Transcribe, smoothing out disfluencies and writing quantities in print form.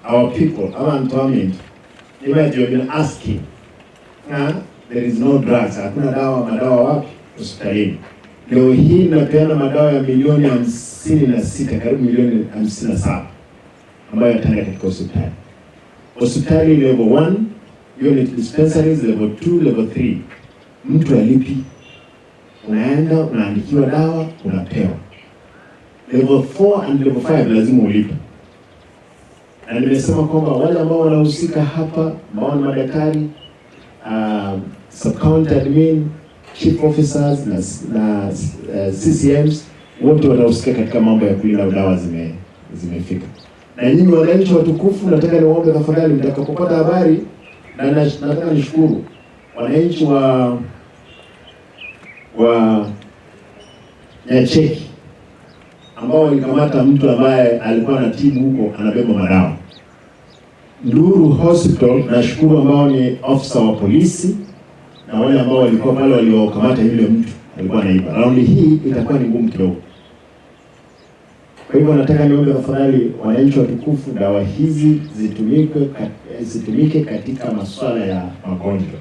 Our people, our employment, you might have been asking, there is no drugs, hakuna dawa, madawa wapi hospitalini? Leo hii napeana madawa ya milioni 56, karibu milioni 57 ambayo yataenda katika hospitali. Hospitali level 1, unit dispensaries level 2, level 3, mtu alipi, unaenda unaandikiwa dawa unapewa. Level 4 and level 5 lazima ulipe, na nimesema kwamba wale ambao wanahusika hapa ambao ni madaktari, sub county admin, chief officers na CCMs wote watahusika katika mambo ya kulinda dawa zimefika. Na nyinyi wananchi watukufu, nataka niwaombe tafadhali, mtakapopata habari na nataka nishukuru wananchi wa Nyacheki ambao walikamata mtu ambaye alikuwa anatibu huko anabeba madawa. Nduru Hospital, nashukuru ambao ni ofisa wa polisi na wale ambao walikuwa pale waliokamata yule mtu alikuwa anaiba. Raundi hii itakuwa ni ngumu kidogo. Kwa hivyo nataka niombe tafadhali, wananchi watukufu, dawa hizi zitumike katika masuala ya magonjwa.